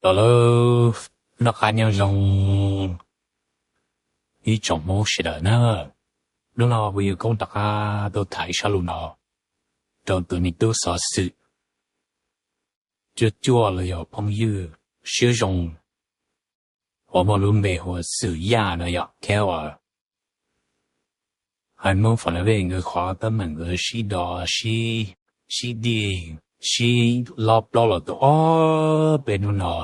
Los lawm, noj qab nyob zoo ib tsoom Hmoob sawv daws na. Hnub no kuv yuav koob rov qab tuaj tham ib zaj lus no rau tus me tub xov xwm cuaj cuaj los yog phooj ywg siab zoo uas muaj lub npe hu ua Xwm Yaj no yog thiab uas hais Hmoob Fas Las Vej nkawd qhov teeb meem nkawd sib do, sib dig, sib lob plaub los tau ob peb hnub no,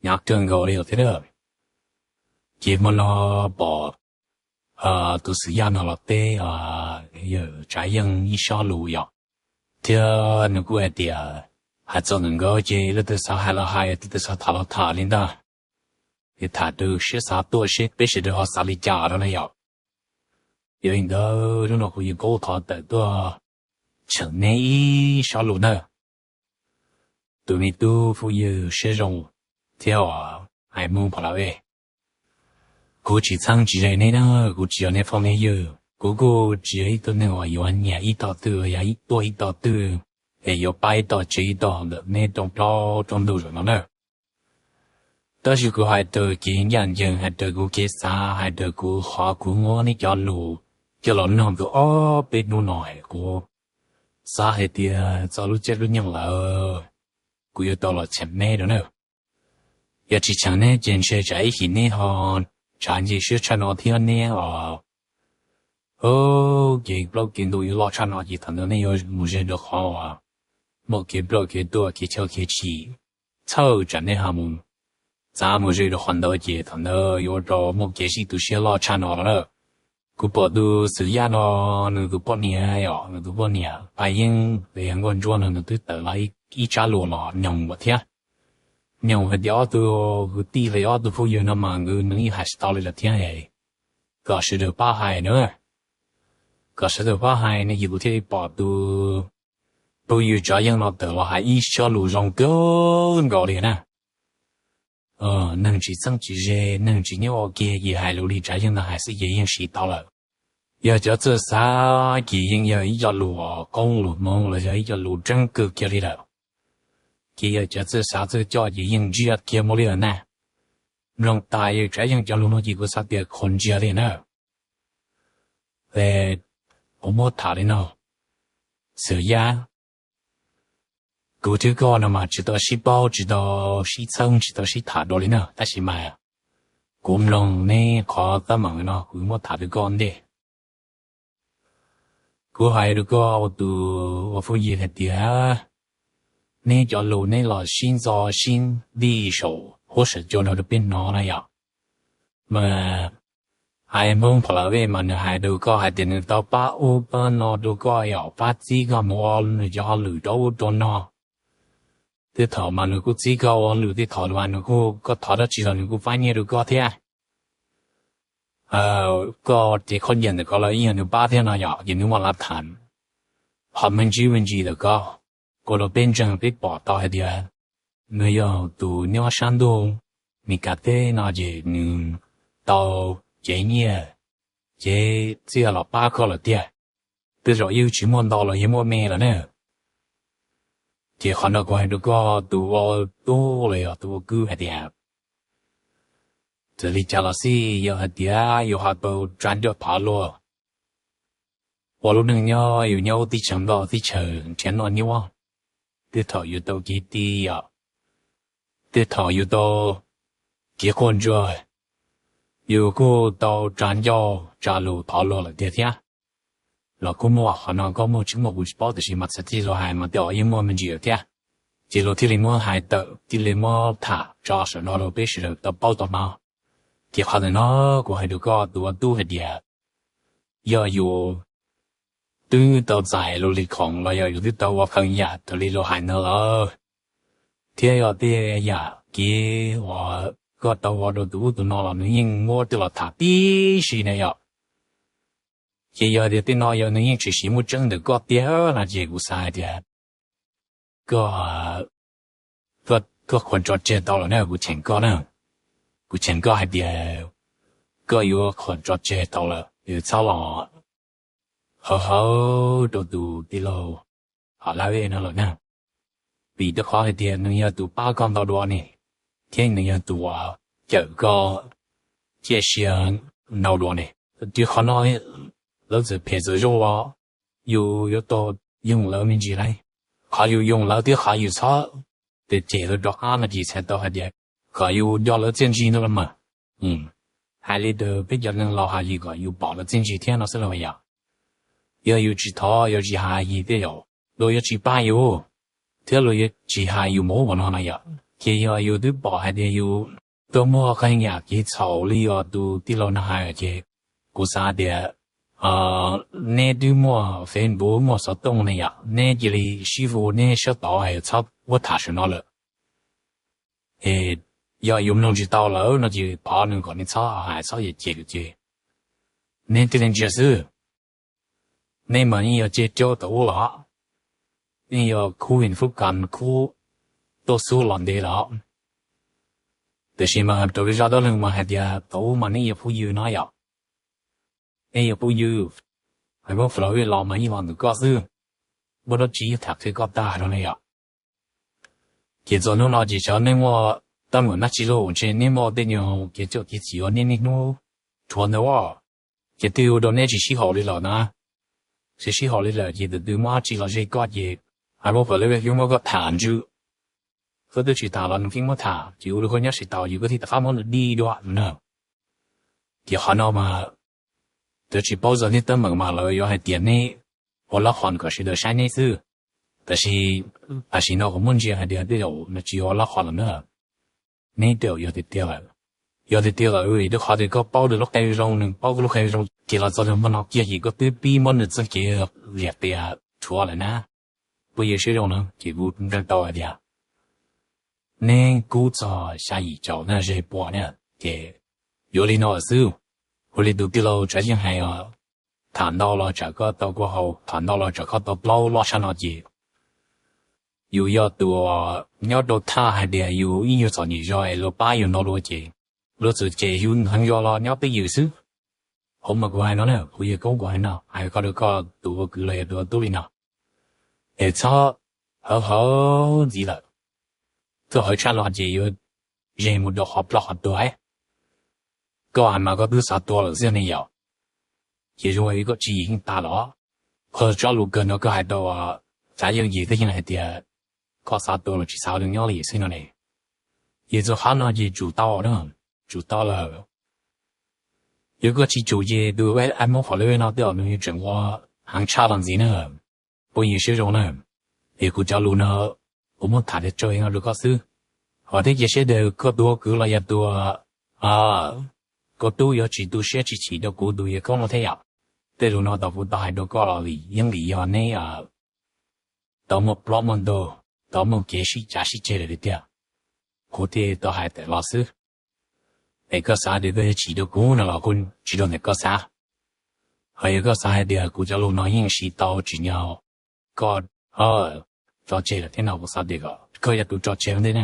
hnyav kawg nkaus li thiab. Ces hmo no pom tus Xwm Yaj no los teb yawm Tsav Yeej ib zaj lus yom, thiab nws kuj hais tias hais txog ntawm nkawd ces leej twg xav hais los hais, leej twg xav tham los tham li ntag. Ces tham rau siab xav tuaj seb peb sawv daws ho xav li cas no na yom. Yog li ntawd hnub no kuv yuav koob thov tawm tuaj cheem neb ib zaj lus na. Tus me tub phooj ywg siab zoo thiab uas hais Hmoob Fas Las Vej, kuv tsis txheeb tsis ze neb na, kuv tsis yog neb phooj neb ywg, kuv kuj tsis yog ib tug neeg uas yuav nyiam ib tog twg, yog ib tuaj ib tog twg, es yuav pab ib tog tseg ib tog ntawm neb rooj plaub rooj ntug zaum no na. Tab sis kuv hais raws kev ncaj ncees, hais raws kuv kev xav, hais raws kuv qhov kuv muab neb cov lus coj los noog ntawm ob peb hnub no, kuv xav hais tias txog lub caij lub nyoog lawm, kuv yuav tau los cheem neb no na. Yog tsis cheem neb ces ntshe tsam ib chim neb ho tsav nce siab tshaj no thiab neb os. Ces plaub kev ntuj yuav loj tshaj no ces thaum ntawd neb yuav mus ze rau qhov uas muaj kev ploj kev tuag kev choj kev chim, txhawj tsam neb ho mus txav mus ze rau qhov ntawd ces thaum ntawd yuav ua rau muaj kev sib tu siab loj tshaj no los na. Kuv pom tus Xwm Yaj no, nws tus poj niam os, nws tus poj niam Paj Yeeb los yog Nkauj Ntsuab no nws twb tawm los ib tsab lus los nyob ua thiab. Nyob hais tias ob tug kwv tij los yog ob tug phooj ywg no mas nkawd nws yeej hais tsis tau li lawm thiab. Kom sawv daws pab hais na, kom sawv daws pab hais ne ces kuv thiaj li pom tus phooj ywg Tsav Yeej no tawm los hais ib zaj lus zoo kawg nkaus li na. Neeg tsis txheeb tsis ze, neeg tsis nyob ua ke ces hais lus li Tsav Yeej no hais xwb ces yeej siv tau lawm. Yog cov txawj xav ces yeej yog ib co lus qoob lus hmoov los yog ib co lus tseeb kawg kiag li lawm. Ces yog cov txawj xav txawj coj ces yeej ntsia kiag mus li lawm na. Mloog tas yog Tsav Yeej cov lus no ces kuv xav tias khuv ntsiag li na. Kuv muab tham li no, Xwm Yaj, kuv thiab koj no mas tsis tau sib paub, tsis tau sib txheeb, tsis tau sib tham dua li na, tab sis mas kuv mloog neb qhov teeb meem no kuv muab tham rau koj ntej. Kuv hais rau koj ua tus ua phooj ywg hais tias neb cov lus neb los sib ntxo sib dig saum huab saum cua no rau peb hnov na yom. Mas hais Hmoob Pha La Vej mas nws hais rau koj hais tias nws tau pab ub pab no rau koj yom, pab txib koj mus ua nws cov hauj lwm rau ub rau no. Tej thaum mas nws kuj txib koj ua hauj lwm, tej thaum mas nws kuj, koj thov dab tsi los nws kuj pab nyiaj rau koj thiab. Koj ces khaub ncaws ntawm ko los ib yam nws pab thiab no yom, ces nws muaj lav tham, ho me ntsis me ntsis ntawm ko, ua rau peb ntseeg peb pom tau hais tias nws yog tus nyob sab ntuj Mes Kas teb no ces nws tau cev nyiaj cev txiaj los pab koj lawm tiag. Tej zaum yeej tsis muaj ntau los yeej muaj me lawm na. Ces qhov no kuv hais rau koj tus ua tub los yog tus ua kwv hais tias, txawm li cas los xij yog hais tias yus ho tau tsa ncauj thov luag ua lub neej nyob, yus nyob ub teb chaws nplog teb chaws nrhiav noj nyob, tej thaum yus tau kev ti yom, tej thaum yus tau kev quaj ntsuag, yus kuj tau tsa ncauj tsa lus thov luag lawm tiag thiab. Los kuj muaj qhov no koj muaj tsis muaj kuv tsis paub, tiam sis mas txawm txij luag hais mas tej zaum yeej muaj me ntsis lawm thiab. Ces luag thiaj li muab hais tawm thiaj li muab tham tso saum no rau peb sawv daws tau paub tau hnov. Ces qhov ntawm no kuv hais rau koj tus ua tub hais tias, yog yus twb tau txais lus li khoom los yog yus twb tau ua qee yam raws li luag hais ntawd lawm, thiab yog tej yam kev uas koj tau ua rau tus ub tus no los nws yeej muab coj los tham tib si na yom. Ces yog tias tej no yog nws yeej tshwm sim muaj tseeb ntawm koj tiag no ces kuv xav hais tias koj, koj khuam tso tseg tau lawm na, kuv cheem koj na. Kuv cheem koj hais tias koj yuav khuam tso tseg tau lawm, yuav txhob los hawv hawv rau tus tij laug Pha La Vej no lawm na. Vim rau qhov hais tias nws yog tus pab koj ntau dua ne, thiab nws yog tus uas cawm koj ciaj sia ntau dua ne. Twb qhov no lawv txawm phem txawm zoo los yus yuav tau yoog lawv me ntsis lauj. Qhov yus yoog lawv thiab qhov yus txhob tes cem lawv rov qab no ces txhais tau hais tias kom yus nco lawv txiaj ntsig no los mas. Hais li ntawd peb cov neeg laus hais yus kom yus pom lawv txiaj ntsig thiab no xwb los yom. Yog yus tsis thov, yus tsis hais yus tej zaum luag yuav tsis pab yus thiab luag yuav tsis hais yus mus ub mus no no yom. Ces yog yus twb pom hais tias yus tuaj muaj qee yam kev txhaum li uas tus tij laug no hais ces kuv xav tias neb twb muaj Facebook muaj xov tooj ne yom, neb cia li sib hu neb sab tod es txhob muab tham saum no lawm. Es yog yus mloog tsis tau lawm no ces thov nws kom nws txhob hais txhob cem lawm ces neb thiaj li ntsia xwb. Neb mas yeej yog ceg caub tau ub los, yeej yog khub Vin Fub Kas khub tuaj xub los ntev los. Tiam sis mas raws li zaj dab neeg mas hais tias tau ub mas neb yog phooj ywg no yom. Neb yog phooj ywg, hais muab Flav Vej los mas yeej los ntawm koj xwb, muaj dab tsi yeej tham qhia koj tag no ne yom. Ces txog hnub no ces xyov neb muaj teeb meem dab tsi lauj, ntshe neb muaj tej nyuag kev txuam kev txim uas neb niaj hnub rhuav ntawd as. Ces twb ua rau neb tsis sib haum li lawm na. Tsis sib haum li lawm ces tus twg muaj dab tsi los ze koj ces hais muab Flav Vej yeej muab koj tham ntswg. Koj twb tsis tham los nws yeej muab tham ces ua rau koj nyob tsis tau ces koj thiaj rov qab muab nws dim dua na. Ces qhov no mas twb tsis paub txog tej teeb meem mas lawv yuav hais tias neb ua lab qhos kom sawv daws saib neb xwb. Tab sis tam sim no kuv muab ntsia hais tias tej zaum nws tsis yog ua lab qhos lawm na. Neb tej zaum yog tiag tiag lawm. Yog tiag tiag lawm, rau qhov tias koj paub nws lub qe zoo, nws paub koj lub qe zoo, ces los txog rau hmo no kiag ces koj twb pib muab nws txoj kev liam qias rhuav lawm na. Phooj ywg siab zoo na, ces kuv nrog tau hais tias neb kub txog xya yim caum na ze pua na, ces yuav li no xwb. Ua li tus tij laug Tsav Yeej hais os, tham ntau los tsam koj tau kua haus, tham ntau los tsam koj tau plaub loj tshaj no ces yus yog tus nyob rau thaj hais tias yus ib nyuag txom nyem zog es luag pab yus no dua ces luag txawm cem yus heev zog los nyob twj ywm xwb. Hauv mas kuv hais no na, kuv yawg koob kuv hais no, hais koj rau koj tus ua kwv los yog tus ua tub li no, es txhob hawv hawv ntxiv lawm. Txawj hawv tshaj no ces yuav ze mus rau qhov ploj qhov tuag. Koj hais mas koj twb xav tuag lawm xwb ne yom. Ces zoo li koj tswv yim yeej tas los. Qhov tsob lus kawg no koj hais rau Tsav Yeej ces twb yeej hais tias koj xav tuag los tsis xav ua neeg nyob li xwb no ne. Ces txog qhov no ces tsum tau na, tsum tau lawm. Yog koj tsis tsum ces tus Ais Hmoob Fov Lawv no tej zaum nws yuav tseem ua heev tshaj los ntxiv na. Phooj ywg siab zoo na, es kuv cov lus no kuv muab tham tias tso no rau koj xwb. Hos thiab cia siab tias koj tus ua kwv los yog tus, koj tub yuav tsis tu siab tsis chim rau kuv tus yawg koob no thiab yom. Tej lus no tau kuv tau hais rau koj los vim yeej vim yog neb tau muaj plab muaj ntug, tau muaj kev sib cav sib ceg lawm tiag, kuv thiaj tau hais tawm los xwb. Es koj xav tias koj yuav chim rau kuv no los kuj tsis rau ntawm koj xav. Hos yog koj xav hais tias kuv cov lus no yeej siv tau tsim nyog koj tso tseg lawm thiab no kuv xav tias koj yog tus tso tseg ua ntej na,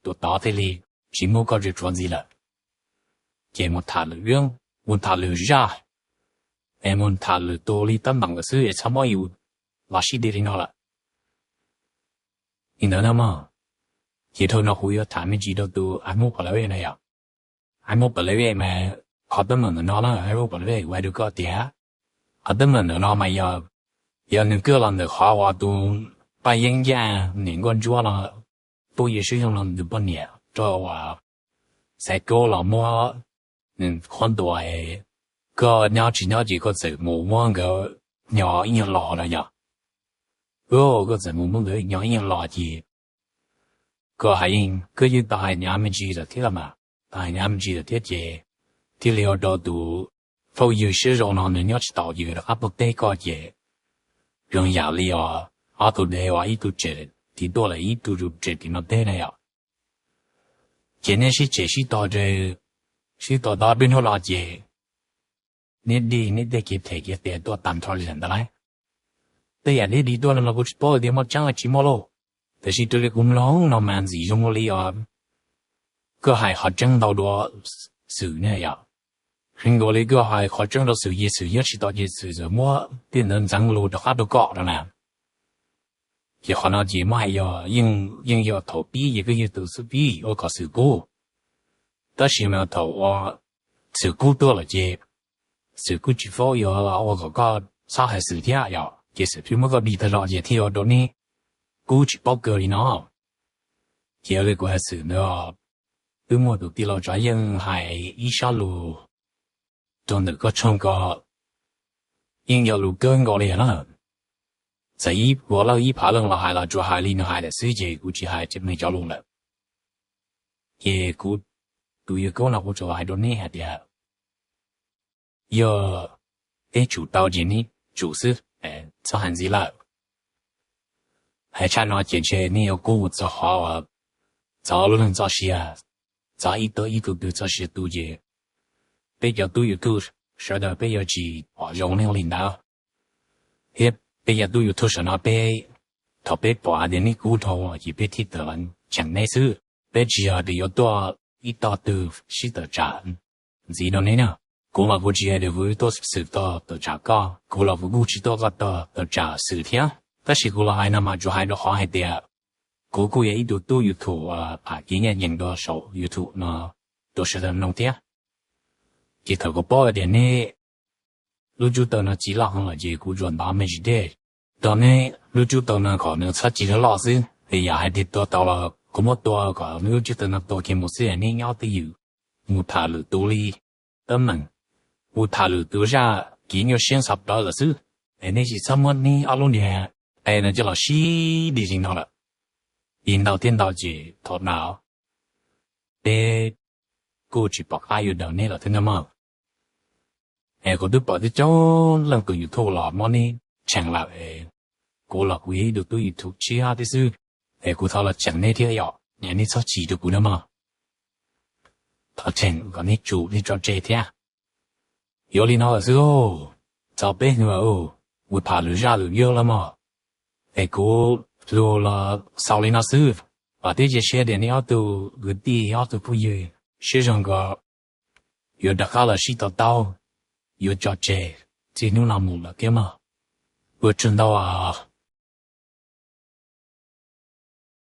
tus tod thiaj li tsis muab koj ris tshuav ntxiv lawm. Ces mus tham lwm, mus tham lwm zaj, es mus tham lwm tus li teeb meem lawm xwb es txhob muab yus los sib nti li no lawm. Li ntawd na mog, ces dhau no kuv yuav tham me ntsis rau tus Ais Hmoob Pom Lawv Vej na yom. Ais Hmoob Pom Lawv Vej mas qhov teeb meem ntawm no na, Ais Hmoob Pom Lawv Vej kuv hais rau koj tias, qhov teeb meem ntawm no mas yog, yog nws kawg los ntawm qhov uas tus Paj Yeeb Yaj niam Nkauj Ntsuab no, phooj ywg siab zoo no nws poj niam rau uas Xaiv Kaub los muab nws qhuab ntuas, koj nyob tsis nyob ces koj txawm mus muab nkawd nyo ib nyuag los no yog. Koj txawm mus muab nkawd nyo ib nyuag los ces koj hais yeej, koj yeej tau hais hnyav me ntsis lawm thiab los mas, tau hais hnyav me ntsis lawm thiab ces thiaj li ua rau tus phooj ywg siab zoo no nws nyob tsis tau ces rov qab tuaj teb koj ces zoo yam li os ob tug dev uas ib tug tsem tim tuaj lawm ib tug tus tsem tim no teb na yom. Ces neb sib tsem sib tos, sib tos tau peb hnub no ces neb dig neb tej kev phem kev qias tuaj tag nrho li lawm ntawd lauj. Tej yam neb dig tuaj no los kuv tsis paub tias muaj tseeb los tsis muaj lauj, tiam sis raws li kuv mloog no mas ntxim zoo li os koj hais qhov tseeb ntau dua xwm ne yom. Zoo nkaus li koj hais qhov tseeb rau xwm ces xwm nyob tsis tau ces xwm txawm muab tej ntawd ntxeev lus rov qab rau koj no na. Ces qhov no ces muab hais yog yeej yog thaum pib ces koj yog tus xub pib ua kom xwm kub. Tab sis mas thaum ua xwm kub tuaj lawm ces xwm kub tsis paub yuav ua kom koj txhob hais xwm thiab yom, ces xwm tsis muab koj dig tag zog ces thiaj ua rau neb kub tsis paub kawg li no. Ces li kuv hais xwm ntawd, twb muaj tus tij laug Tsav Yeej hais ib sab lus rau ntawm koj tshooj ko, yeej yog lus kawg nkaus li na. Txawm ib puas leej ib phav leej los hais los tsuas hais li nws hais lawm xwb ces kuv tsis hais nws cov lus lawm. Ces kuv tus yawg Kaub no kuv tsuas hais rau neb hais tias yog peb tsum tau ces neb tsum xwb, txhob hais ntxiv lawm. Hais tshaj no ces ntshe neb yuav kub mus txog qhov uas txog lub neej txoj sia, txog ib tug ib tug twg txoj sia tu ces peb cov tub YouTube sawv daws peb yuav tsis pom zoo nej li ntawd. Thiab peb cov tub YouTube saum no peb, thaum peb pom hais tias neb kub dhau ces peb thiaj tawm los cheem neb xwb. Peb tsis yog tias yuav tuaj ib tog twg sib tawm tsam ntxiv rau neb na. Kuv mas kuv tsis hais tias kuv tuaj xwm tog tawm tsam koj, kuv los kuv kuj tsis tuaj koj tog tawm tsam xwm thiab. Tab sis kuv los hais no mas tsuas hais rau qhov hais tias kuv kuj yog ib tug tub YouTube uas tham kev ncaj ncees rau saum YouTube no rau sawv daws mloog thiab. Ces thaum kuv paub tias neb lub tsub taw no txiv loj heev lawm ces kuv tsuas ntov me ntsis dej rau neb lub tsub taw no kom nws txhob txi loj loj xwb, es yam hais tias tua tau los kuv muab tua kom neb lub tsub taw no tua kiag mus xwb es neb nyob twj ywm mus tham lwm tus li teeb meem, mus tham lwm tus zaj kev nyuaj siab ntxhov plawv lawm xwb, es nej tsis txhob muab neb ob lub niag qe no coj los sib dig li no lawm. Ces ntau thiab ntau ces thaum no peb kuj tsis pom qab yuav daws neb lawm thiab ntag mog. Es kuv twb pom tib coob leej tus YouTube los muab neb cheem lawm es kuv los kuv yog ib tug tub YouTube tshiab thiab xwb, es kuv thov los cheem neb thiab yom, es neb txhob chim rau kuv na mog. Thov cheem kom neb tsum thiab tso tseg thiab. Yuav li no lawm xwb lauj, txog peb hwv ua tham lwm zaj lwm yam los mog. Es kuv lus los xaus li no xwb, vam thiab cia siab tias neb ob tug kwv tij ob tug phooj ywg siab zoo nkaus yuav rov qab los sib to taub, yuav tso tseg txij hnub no mus lawm thiab mog. Ua tsaug ntau os.